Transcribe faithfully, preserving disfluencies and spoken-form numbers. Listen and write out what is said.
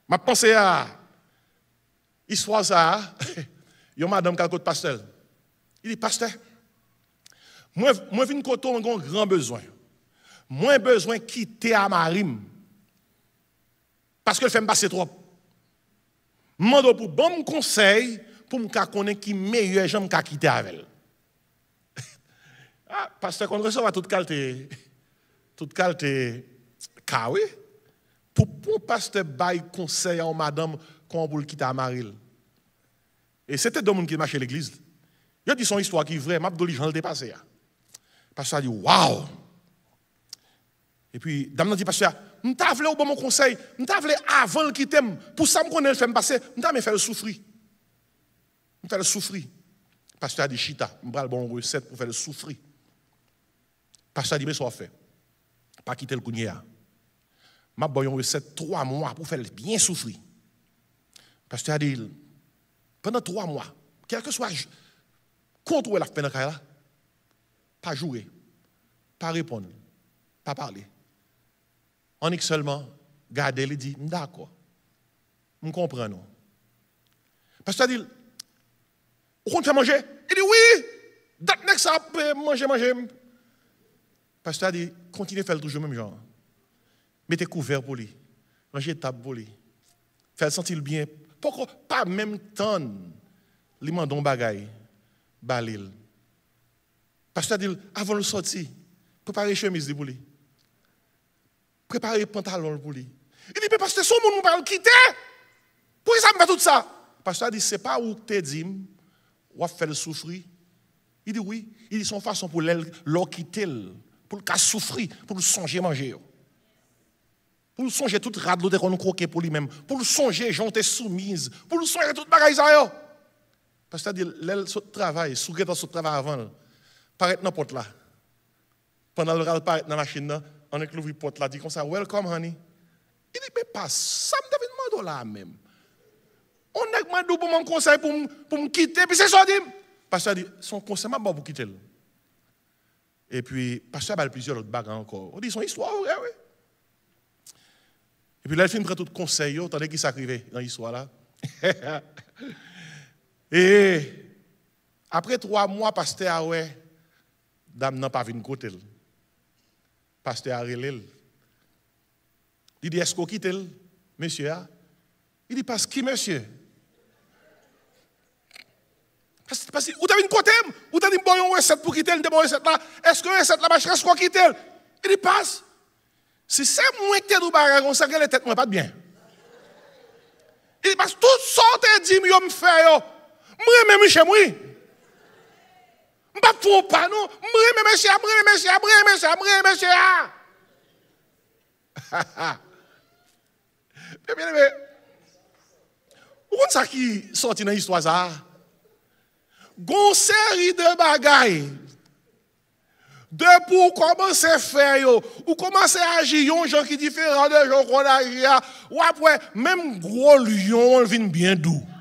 M ap panse a istwa sa a. Yon madanm k al kot pastè l. Li di, "Pastè, mwen, mwen vin kote w, mwen gen yon gran bezwen. Mwen bezwen kite a mari m. Paske l fè m pase twòp. M mande w pou ban m konsèy pou m ka konnen ki meyè jan m ka kite avè l." Ah, pastè konn resevwa tout kalte, tout kalte ka, wi. Pou bon pastè bay konsèy a yon madanm kòman pou l kite a mari l. E se te de moun ki mache legliz. Yo di se yon istwa ki vrè, m ap di w li jan l te pase a. Pastè a di, "Waw!" Epi dam nan di pastè a, "M ta vle ou ban m yon konsèy. M ta vle avan l kite m, pou sa m konnen l fè m pase, m ta renmen fè l soufri. M fè l soufri." Pastè a di, "Chita, m pral ba w yon resèt pou fè l soufri." Pastè a di, "Men sa w ap fè. Pa kite l kounye a. M ap ba w yon resèt twa mwa pou fè l byen soufri." Pastè a di, "Pandan twa mwa, kèlkeswa j-, kont ou wè l ap fè nan kay la, pa joure, pa reponn, pa pale. Annik sèlman gade l, di, 'M dakò. M konprann ou.'" Pastè a di l, "Ou konn fè manje?" Li di, "Wi, dat nèg sa ap, eh, manje, manje." Pastè a di, "Kontinye fè l toujou menm jan an. Mete kouvè pou li, ranje tab pou li, fè l santi l byen. Poko, pa menm tann li mande yon bagay, ba li l." Pastè a di l, "Avan l sòti, prepare chemiz li pou li. Prepare pantalon l pou li." Li di, "Men pastè, se yon moun mwen pral kite. Poukisa m fè tout sa?" Pastè a di, "Se pa ou k te di m w ap fè l soufri?" Li di, "Wi." Li di, "Se yon fason pou lè l, lè w kite l, pou l ka soufri, pou l sonje manje yo. Pou l sonje tout rad ou te konn kwoke pou li menm. Pou l sonje jan w te soumiz. Pou l sonje tout bagay sa yo." Pastè a di, "Lè l sot travay, si w gentan sot travay avan l, parèt nan pòt la. Pandan l pral parèt nan machin nan, annik louvri pòt la, di konsa, 'Welcome, honey.'" Li di, "Men pa sa m te vin mande w la a menm. On nèg mande w ban m yon konsèy pou m, pou m kite, epi se sa w di m?" Pastè a di, "Se yon konsèy m ap ba w pou kite l." Epi pastè a ba l plizyè lòt bagay ankò. Ou di, "Se yon istwa vrè, wi." Epi lè l fin pran tout konsèy yo, tande ki sa k rive nan istwa la. E apre twa mwa, pastè a wè dam nan pa vin kote l. Pastè a rele l. Li di, "Èske w kite l, mesye a?" Li di, "Pas ki mesye? Pas, pas, ou te vin kote m, ou te di m ba w yon resèt pou kite l, m te ba w resèt la. Èske resèt la mache? Èske w kite l?" Li di, "Pas, si se mwen ki te di w bagay konsa, genlè tèt mwen pa t byen." Li di, "Pas, tout sa w te di m yo, m fè yo. M renmen misye m, wi. M p ap fè w pa, non. M renmen mesye a, m renmen mesye a, m renmen mesye a, m renmen mesye a." Men byeneme, ou konn sa ki sòti nan istwa sa a? Gon seri de bagay, depi w kòmanse fè yo, ou kòmanse aji yon jan ki diferan de jan w konn aji a, w ap wè menm gwo lyon an vin byen dou.